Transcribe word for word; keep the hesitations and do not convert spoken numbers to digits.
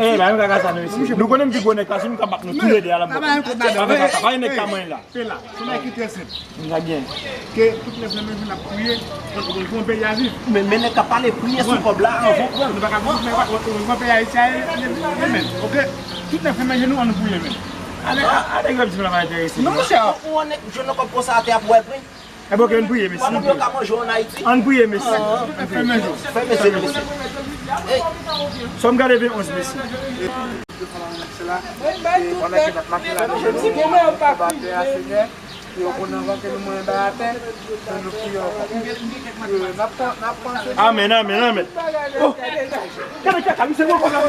Eh, ba, nou ka sa, nou isi. Nou konnen m pi gwo nèg pase nou, m ka bat nou tou lè de a la. Pa bay kont ladan. Pa fè sa, pa gen nèg ka manyen la. Pe la, se yon bagay ki trè senp. Sa gen. Ke tout nèg nan men nou ap priye, pou bon peyi a viv. Men, men nèg k ap pale priye sou kòb la, anvan pran. Nou pa ka pran, men pa pran, bon peyi Ayiti a, ye, ye, ye, men. Ok? Tout nèg fèmen je nou, ann nou priye, men. Ale, ale, ale, di m la pa enterese. Non, monchè. Ou, ou, ou, nèg jwenn yon kòb konsa atè a pou wè pri. E bon, ke n priye, mesye. Kòman yo ka manje an Ayiti? Ann priye, mesye. Fèmen je. Fèmen je, mesye. Sòm gade ven onz, mesye. Pandan ke n ap mache la, nou batè a, Senyè, e yo konn anvan ke nou mwen bay atè, nou priye ankò. N ap tan-, n ap panse. Amèn, amèn, amèn. Oh! Gade kaka, misye, mwen konn la.